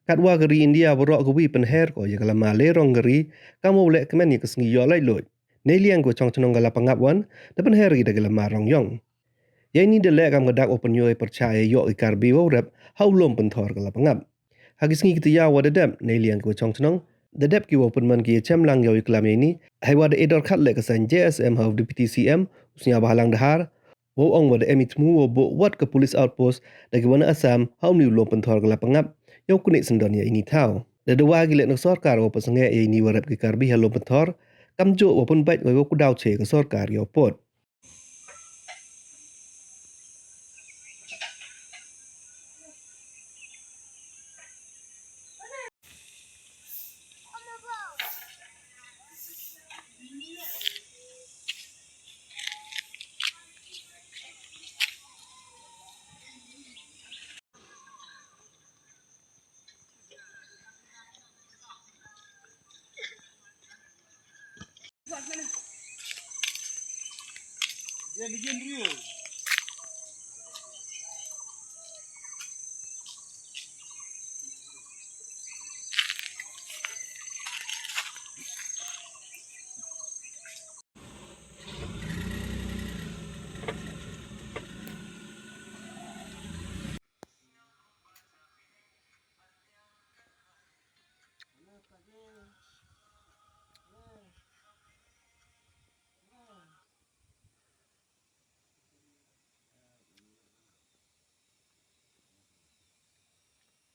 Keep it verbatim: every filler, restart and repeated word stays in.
Katwa ka ri India waroh kawi pynher ko ya ka lama le rong ka ri, kam wow lehkmen ya ka sngi yoh laitluid. Neiliang kiwa chong chnong ka Lapangap wan da pynher ki da ka lama rong yong. Ya ini da leh kam ka dak wow pynyoo pyrchah ya yoh ki Karbi wow rep ha u loom pynthor ka Lapangap. Ha ki sngi ki tayaaw wa da dep, neiliang kiwa chong chnong da dep ki wow pynman ki ya chemlang yow i klam ya ini, heiwa da e dorkhat leh ka seiñ JSM ha u Deputy CM, u Sniawbhalang Dhar, wow ong wa da em i thmu wow booh wat ka police outpost da kiwa na Assam ha uni u loom pynthor ka Lapangap yow knieh syndon ya ini i thaw. Da dawa ki leh na ka sorkar wow pynsangeh ya ini wa rep ki Karbi ha loom pynthor, kamjooh wow pynbait wei wow kdaw che ka sorkar yow pood.